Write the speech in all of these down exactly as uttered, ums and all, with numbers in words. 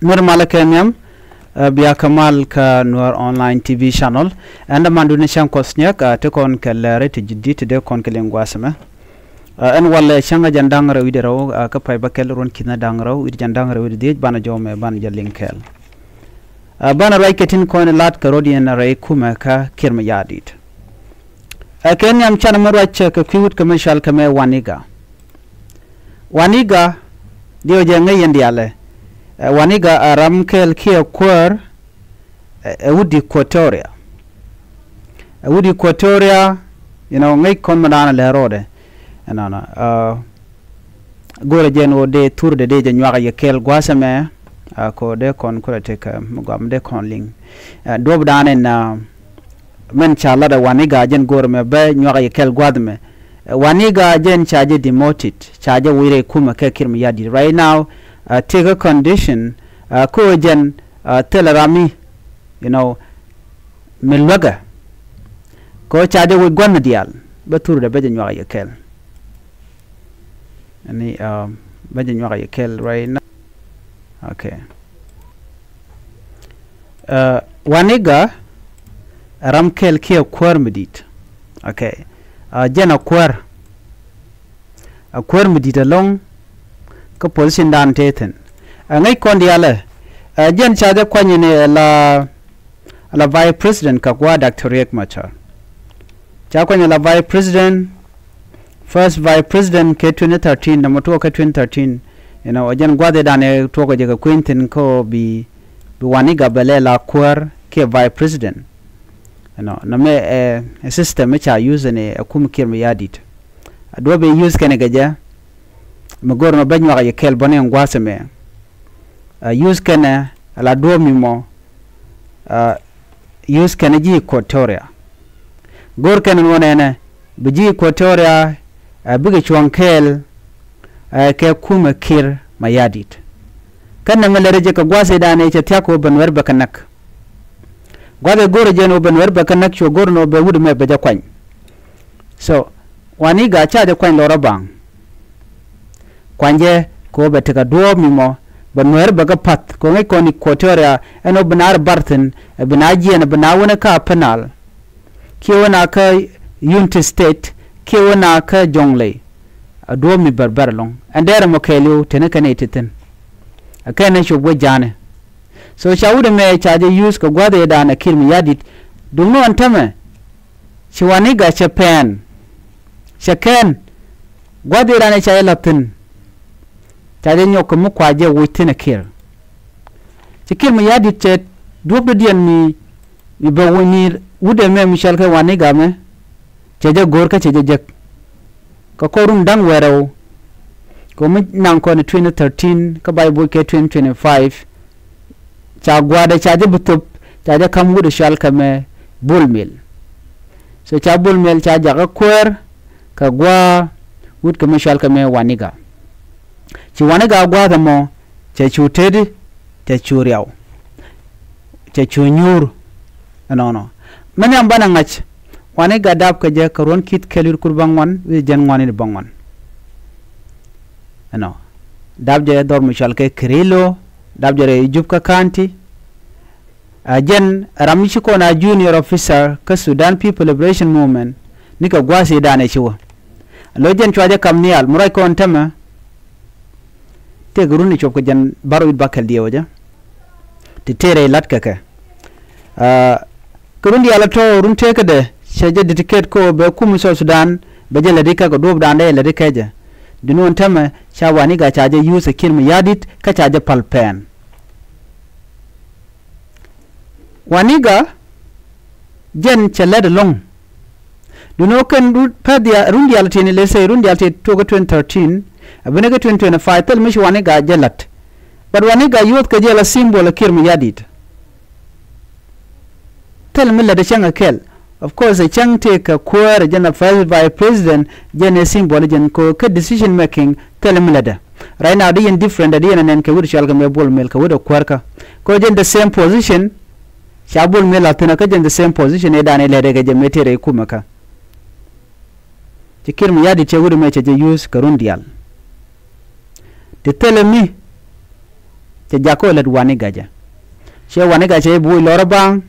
Nuɛr malä kɛ nhiam, ɛ, bia kɛ mal kä Nuɛr Online T V Channel. Ɛn dämandu ni cäŋ Kuɔth Nhiak, ɛ, te kɔn kɛ lɛri ti ji̱ di̱t ti dee kɔn kɛ liŋ gua̱a̱th ɛmɛ. Ɛ, ɛn walɛ cäŋ ɛ jɛn da̱ŋ rɛw wi̱cdɛ rɛw, ɛ, kä pay bäkɛl ruɔ̱n ki̱n da̱ŋ rɛw wi̱cdɛ jɛn da̱ŋ rɛw wi̱cdɛ dhiec banɛ jɔw mɛ banɛ jɛ liŋ kɛɛl. Ɛ, banɛ ruac kɛ tin kɔn lat kɛ rɔ̱diɛn rɛy kumɛ kä Kiir Mayardit. Ɛ, kɛ nhiam canɛ mi ruac kɛ kui̱ wut kɛ mi cɔal kɛ mɛ Waniga. Waniga diɛw jɛ ŋäc yɛn diaalɛ. Ɛ, Waniga ɛ ram kɛl kiɛ kuäär, ɛ, ɛ wut Equatoria. Ɛ wut Equatoria, you know, ŋäc kɔn mi daanɛ lɛ rɔɔdɛ. Ɛnɔnɔ, ɛ, go̱rɛ jɛn ɣöö dee thurdɛ dee jɛ nyuak yɛ kɛl gua̱a̱th ɛmɛ, ɛ, kɛ ɣöö dee kɔn kulɛ tekɛ mi gɔaa mi dee kɔn liŋ. Ɛ, duɔ̱p daanɛ na mɛn ca lat ɛ Waniga jɛn go̱o̱r mɛ bɛ nyuak yɛ kɛl gua̱th mɛ. Ɛ, Waniga jɛn ca jɛ demoted, ca jɛ wi̱i̱ rɛy kumɛ kɛ Kiir Mayardit. Right now, ɛ, tëëkɛ condition, ɛ, kä jɛn, ɛ, thilɛ ram mi, you know, mi luäkɛ. Kä ca jɛ wi̱i̱ gua̱n mi diaal, bɛ thurdɛ bɛ jɛ nyuak yɛ kɛl. Ni, um, bɛ jɛ nyuak yɛ kɛl right now. Okay. Ɛ, Waniga ɛ ram kɛl kiɛ kuäär mi di̱t. Okay. Ɛ, jɛn ɛ kuäär. Ɛ kuäär mi di̱t ɛlɔ̱ŋ kä position dan tëë thi̱n. Ɛ ŋäc kɔn diaalɛ. Ɛ, jɛn ca jɛ kuany ni ɛ la, la Vice President kä gua̱a̱ Doctor Riek Machar. Ca kuany ɛ la Vice President, first Vice President kɛ twenty thirteen, nɔmɔ tuɔɔk kɛ twenty thirteen. You know, ɛ jɛn gua̱a̱th ëë dan ɛ tuɔɔk ɛ jɛ kɛ kueny thi̱n kä bi, bi Waniga bɛ lɛ la kuäär kiɛ Vice President. You know, nɔmɛ ɛ, ɛ system mi ca use ni ɛ kum Kiir Mayardit. A duɔ̱ɔ̱p ëë use kɛnɛ kɛ jɛ, mi go̱r nɔ bɛ nyuak yɛ kɛl bä ni ɛn gua̱a̱th ɛmɛ. Ɛ, use kɛnɛ, ɛ la duɔ̱ɔ̱p mi mɔ, ɛ, use kɛnɛ ji̱ Equatoria. Go̱r kɛnɛ nuɔ̱n ɛnɛ, bi ji̱ Equatoria, ɛ, bikɛ cuɔ̱ŋ kɛɛl, ɛ, kɛ kumɛ Kiir Mayardit. Kä nɛmɛ lɛ rɛ jɛ kɛ gua̱a̱th ëë dan ëë cɛ thia̱k kɛ ɣöö bɛ Nuɛr bɛ kɛ näk. Gua̱a̱th ëë go̱rɛ jɛn ɣöö bɛ Nuɛr bɛ kɛ näk, cuɛ go̱r ni ɣöö bɛ wut ɛmɛ bɛ jɛ kuany. So, Waniga ca jɛ kuany lɔrä baŋ. Kuany jɛ kɛ ɣöö bɛ tekɛ duɔ̱ɔ̱p mi mɔ, bɛ Nuɛr bɛ kɛ pa̱th, kɛ ɣöö ŋäc kɔn Equatoria, ɛn ɣöö bi na rɛ bar thi̱n, ɛ bi na jiɛn, ɛ bi na wänɛ kä Upper Nile. Kiɛ wänɛ kä Unity State, kiɛ wänɛ kä Jonglei. Ɛ duɔ̱ɔ̱p mi bɛr bɛr ɛlɔ̱ŋ. Ɛn dɛɛr ɛmɔ kɛɛliw, teni kɛn ɛ ti thi̱n. Ɛ kɛn ɛ cop wec ja̱a̱nɛ. So ca wut ɛmɛ ca jɛ use kɛ gua̱a̱th ëë dan ɛ Kiir Mayardit. Duŋni ɣän täämɛ, ci Waniga cɛ pɛn, cɛ kɛn, gua̱a̱th ëë dan ɛ ca jɛ la̱th thi̱n. Ca jɛ nyɔk kɛ mi kua jɛ woc thi̱n ɛ Kiir. Ci Kiir Mayardit cɛ duɔ̱p dɔ̱diɛn mi, mi bɛ woc ni wut ɛmɛ mi cɔal kɛ Waniga mɛ. Cɛ jɛ go̱o̱r kä cɛ jɛ jek. Kɛ kɔr run da̱ŋ wɛɛrɛw. Kɛ mi naŋ kɔn twenty thirteen, kä ba jɛ boc kɛ twenty twenty-five. Ca gua̱a̱dɛ ca jɛ bi thop, ca jɛ ka̱m wut ɛ cɔal kɛ mɛ Bol Mel. So ca Bol Mel ca jakä kuäär, kɛ gua̱a̱ wut kɛ mi cɔal kɛ mɛ Waniga. Ci Waniga gua̱a̱th ɛmɔ, cɛ cu teti, cɛ cu riaw. Cɛ cu nyuur. Ɛnɔnɔ. Mi nhiam banɛ ŋa̱c, Waniga dap kɛ jɛ kɛ ruɔ̱n ki̱th kɛl wi̱r kur bäŋuan, wi̱r jɛn ŋuan wi̱r bäŋuan. Ɛnɔ. Dap jɛ dhɔr mi cɔal kɛ Kirillo, dap jɛ rɛy Juba County. A jɛn ram mi ci kɔn a junior officer kä Sudan People Liberation Movement, ni kɛ gua̱a̱th ëë dan ɛ ci wä. Lo̱c jɛn cua jɛ ka̱m nhial, mi ruac kɔn täämɛ. Tëëkɛ run ɛ cuɔp kɛ jɛn bärɔw wi̱c bäkɛl diɛw jɛ. Ti tëë rɛy la̱t kɛ kɛ. Aa, kɛ run diaal ɛ tɔ̱ run tëëkädɛ, cɛ jɛ dedicate kɛ ɣöö bɛ kum South Sudan, bɛ jɛ lätdi kɛ kɛ duɔ̱ɔ̱pdan dee lätdi kɛ jɛ. Duŋni ɣän täämɛ, ca Waniga ca jɛ use ɛ Kiir Mayardit, kä ca jɛ pa̱l pɛn. Waniga, jɛn cɛ lät ɛlɔ̱ŋ. Duŋni ɣöö kɛn run, pɛ̈th dia-, run diaal tiɛni, let's say, run diaal tiɛni tuɔɔk kä twenty thirteen, a ben kä twenty twenty-five, thil mi ci Waniga jɛ la̱t. But Waniga yuɔth kɛ jɛ la symbol ɛ Kiir Mayardit. Thil mi lätdɛ cäŋ ɛ kɛl. Of course, ɛ cäŋ tëëkɛ kuäär, jɛn ɛ first vice president, jɛn ɛ symbol jɛn kɛ, kɛ decision making, thil mi lätdɛ. Right now, di yɛn different, di yɛn ɛ nɛn kɛ wut cɔal kɛ mɛ Bol Mel kɛ wut ɛ kuäärkä. Kɛ jɛn the same position, ca Bol Mel a thi̱n kä jɛn the same position, ëë dan ëë lätdɛ kɛ jɛ mëë tëë rɛy kumɛ kä. Ci Kiir Mayardit cɛ wut ɛmɛ cɛ jɛ use kɛ run diaal. Ti thilɛ mi, Cɛ jakä lät Waniga jɛ. Cɛ Waniga cɛ bi woc lɔrä baŋ.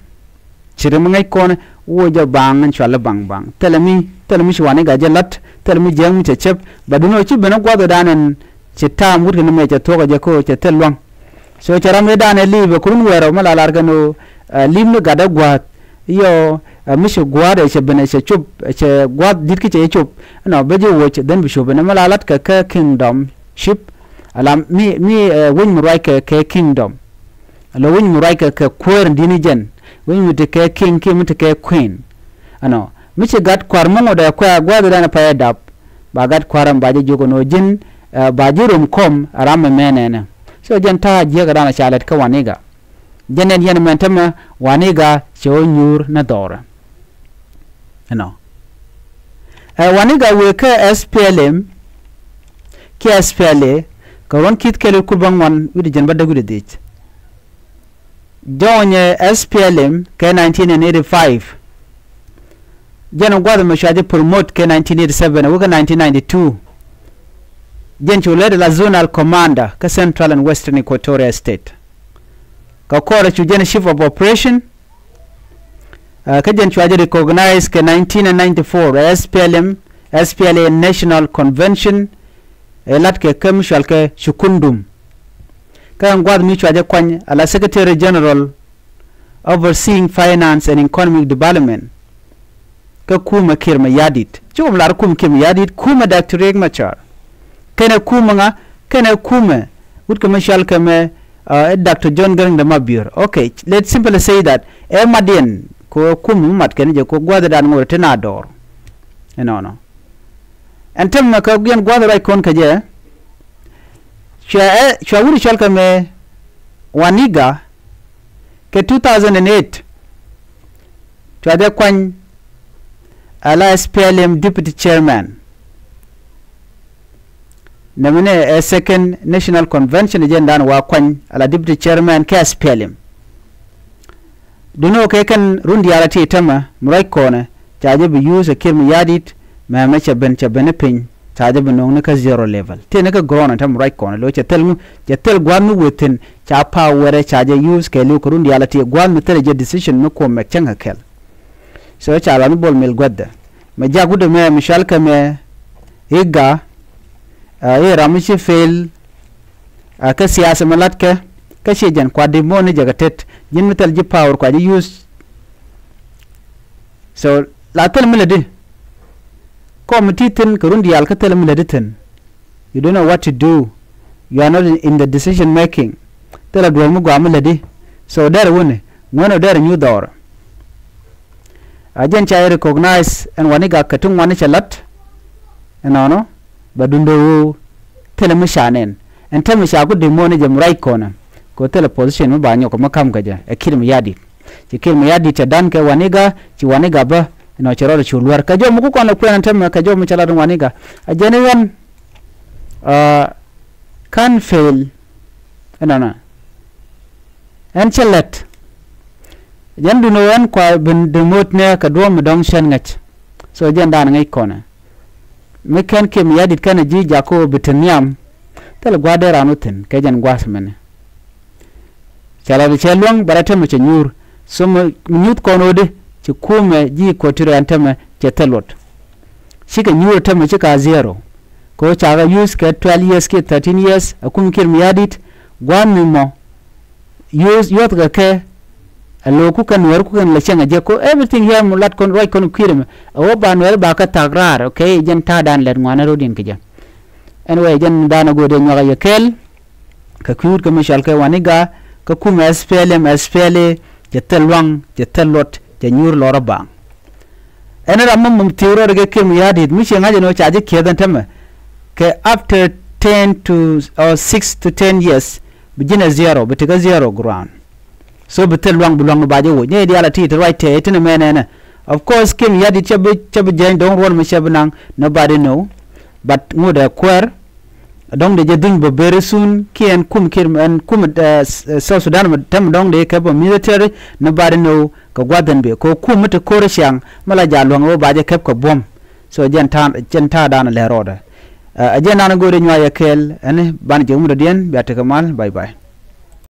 Ci ri mi ŋäc kɔn woc jɛ baŋ in cual i̱ baŋ baŋ. Thilɛ mi, thilɛ mi ci Waniga jɛ la̱t, thilɛ mi jiäk mi cɛ cɛp. Ba duno ci ben i̱ gua̱th i̱ dan in ci ta̱a̱m wut kɛ ni mɛ cɛ thuɔ̱k ɛ jɛ kä cɛ thil lua̱ŋ. So cɛ ram i̱ dan ɛ li̱i̱p ɛ kurun wɛɛr ɔ mi la lar kɛn ɣöö, eh, li̱i̱p ni gat ɛ gua̱a̱th. Yɔ, eh, mi ci gua̱a̱th ɛ cɛ ben ɛ cɛ cop, ɛ cɛ gua̱a̱th di̱t ki cɛ cop. Ɛnɔ, bä ji̱ woc, then bi cop ɛn ɛmɛ la la̱t kɛ kɛ kingdom ship. Ala mi, mi, eh, wec mi ruac kɛ, kɛ kingdom. Ala wec mi ruac kɛ, kɛ kuäär in di̱t ni jɛn. Wec mi te kɛ king, kiɛ mi te kɛ queen. Ɛnɔ, mi ci gat kua̱r mi ŋot ɛ kuɛ a gua̱a̱th dan ɛ pay ɛ dap. Ba gat kua̱r ɛn ba ji̱ jiök ɛn ɣöö ji̱n, eh, ba ji̱ rom kɔm ɛ ram ɛmɛ nɛnɛ. So jɛn ta̱a̱ jiäk ɛ dan ɛ ca lɛt kä Waniga. Jɛn ɛn yɛn mɛn tämɛ Waniga cɛ wä nyuur ni dhɔrɛ. Ɛnɔ. Ɛ Waniga wëë kä S P L M kiɛ S P L A kɛ ruɔ̱n ki̱th kɛl kul bä ŋuan wi̱cdɛ jiɛn bädäk wi̱cdɛ dhieec. Jɔ̱ɔ̱nyɛ S P L M kɛ nineteen eighty-five. Jɛn gua̱th ɛmɛ cua jɛ promote kɛ nineteen eighty-seven ɛ wä kä nineteen ninety-two. Jɛn cu lɛt la zonal commander kä Central and Western Equatoria State. Kɛ kɔrɛ cu jɛn chief of operation. Ɛ, kä jɛn cua jɛ recognize kɛ nineteen ninety-four ɛ S P L M, S P L A National Convention, ɛ lat kɛ kä mi cual kɛ Cukundum. Kä ɛn gua̱th mi cua jɛ kuany ala Secretary General overseeing finance and economic development. Kä kumɛ Kiir Mayardit. Ci wä mi lar kumɛ Kiir Mayardit, kumɛ Doctor Riek Machar. Kɛnɛ kumɛ ŋa, kɛnɛ kumɛ wut kɛ mi cual kɛ mɛ, uh, Doctor John Garang de Mabior. Okay, let's simply say that ɛ madiɛn kɛ kumɛ mi mat kɛn jɛ kɛ gua̱th dan ŋot ti na dɔɔr. Ɛnɔnɔ. Ɛn tɛmɛ kɛ yɛn gua̱th ruac kɔn kɛ jɛ. Cua ɛ, cua wut cual kɛ mɛ Waniga kɛ two thousand and eight. Cua jɛ kuany ala S P L M deputy chairman. Nɛmɛ ni ɛ second national convention jɛn dan wa kuany ala deputy chairman kɛ S P L M. Duno kɛ kɛn run diaal a ti tämɛ mi ruac kɔnɛ ca jɛ bi use ɛ Kiir Mayardit mɛmɛ cɛ ben, cɛ ben ni piny ca jɛ bi no̱o̱ŋ ni kä zero level. Ti ni kä ground ɛ tämɛ mi ruac kɔnɛ lo cɛ thil ŋu, cɛ thil gua̱a̱th mi wëë thi̱n ca power ɛ ca jɛ use kɛ li̱w kɛ run diaal a ti gua̱a̱th mi thilɛ jɛ decision mi kuɔm mɛ cäŋ kɛ kɛl. So ca ruath mi Bol Mel guäthdɛ. Mɛ jak wut ɛmɛ mi cual kɛ mɛ Iga, ɛ, i̱ ram mi ci fail, ɛ, kä siasa mi latkɛ, kä ci jɛn kua demote ni jɛ kɛ tet. Ji̱n mi thil ji̱ power kua ji̱ use. So la thil mi lätdi. Kɔm mi ti thi̱n kɛ run diaal kä thil mi lätdi thi̱n. You don't know what to do. You are not in, in the decision making. Thilɛ duɔ̱ɔ̱r mi gɔaa mi lätdi. So derɛ wuni ŋuɛ̈n ɔ derɛ nyuth dhɔrɛ. A jɛn ca yɛ recognize ɛn Waniga kɛ ti ŋuani cɛ la̱t. Ɛnɔnɔ bɛ duundɛ ɣöö thilɛ mi ca nɛn. Ɛn täämɛ ca ku demote ni jɛ mi ruac kɔnɛ. Kɛ ɣöö thilɛ position mi ba nyɔk mi ka̱m kɛ jɛ ɛ Kiir Mayardit. Ci Kiir Mayardit cɛ da̱n kɛ Waniga, ci Waniga bä ɛnɔ cɛ rɔɔdɛ cu luär. Kɛ jɔw mi ku kɔn ɛ kuɛn ɛn täämɛ kɛ jɔw mi cɛ la̱t ɛn Waniga. A jɛn i̱ ɣän, uh, can't fail. Ɛnɔnɔ. Ɛn cɛ lät. Jɛn duundɛ ɣöö ɛn kua ben demote ni kɛ duɔ̱ɔ̱p mi dɔ̱ŋ cɛn ŋäc. So jɛn dan ŋäc kɔnɛ. Mi kɛn Kiir Mayardit kɛnɛ ji̱ jak kä ɣöö bi te nhiam. Thilɛ gua̱a̱th dee raan wä thi̱n kɛ jɛn gua̱a̱th mɛnɛ. Cɛ la̱t cɛ luäŋ bɛ rɔ täämɛ cɛ nyuur. So mi, mi nyuth kɔn ɣöö di ci kumɛ ji̱ Equatoria ɛn täämɛ cɛ thil luɔt. Cikɛ nyuur täämɛ cikɛ a zero. Kɛ ɣöö cakɛ use kɛ twelve years kiɛ thirteen years ɛ kumɛ Kiir Mayardit gua̱a̱th mi mɔ. Use, yuɔ̱thkɛ kɛ ɛ lo̱o̱ku kɛ Nuɛɛr ku kɛn lɛ cäŋ ɛ jek ko everything here mi lat kɔn ruac kɔn kui̱dɛ mɛ. Ɛ ɣöö ba Nuɛɛr ba kɛ thak raar, okay, jɛn ta̱a̱dan lɛt ŋuanɛ ro̱diɛn kɛ jɛ. Anyway, jɛn danɔ go̱o̱dɛ nyuak a yɛ kɛɛl. Kɛ kui̱ wut kɛ mi cɔal kɛ Waniga, kä kumɛ S P L M, S P L A, cɛ thil luaŋ, cɛ thil luɔt, cɛ nyuur lɔrä baaŋ. Ɛn ram mi mum thi̱i̱k rɔɔdɛ kɛ Kiir Mayardit, mi ciɛ ŋa̱c ɛn ɣöö ca ji̱ kiɛth ɛn täämɛ. Kɛ after ten to, or six to ten years, bi ji̱n ɛ zero, bi tekɛ zero ground. So bi thil luaŋ, bi luaŋ ni ba jɛ woc. Ni diaal a ti ti ruac tɛɛ, ti ni mɛn ɛnɛ. Of course, Kiir Mayardit cɛ bi, cɛ bi jɛny dɔ̱ŋ ruɔ̱n mi cɛ bi naŋ, nobody know. But ŋot ɛ kuäär, dɔ̱ŋ dee jɛ dhiny bä very soon, kiɛ ɛn kum Kiir, ɛn kum, eh, s-, eh, South Sudan mɛ täämɛ dɔ̱ŋ dee kɛ bä military, nobody know kɛ gua̱th ɛn bɛ. Kɛ kum mi te ko̱r ciaŋ, mi la jaal luaŋ ɣöö ba jɛ kɛp kɛ buɔ̱m. So jɛn ta̱a̱, jɛn ta̱a̱ da̱a̱n lɛ rɔɔdɛ. Eh, jɛn da̱a̱n go̱o̱rɛ nyuac ɛ kɛɛl, ɛn banɛ jɛ wumdɛ diɛn, bia tekɛ mal, bye bye.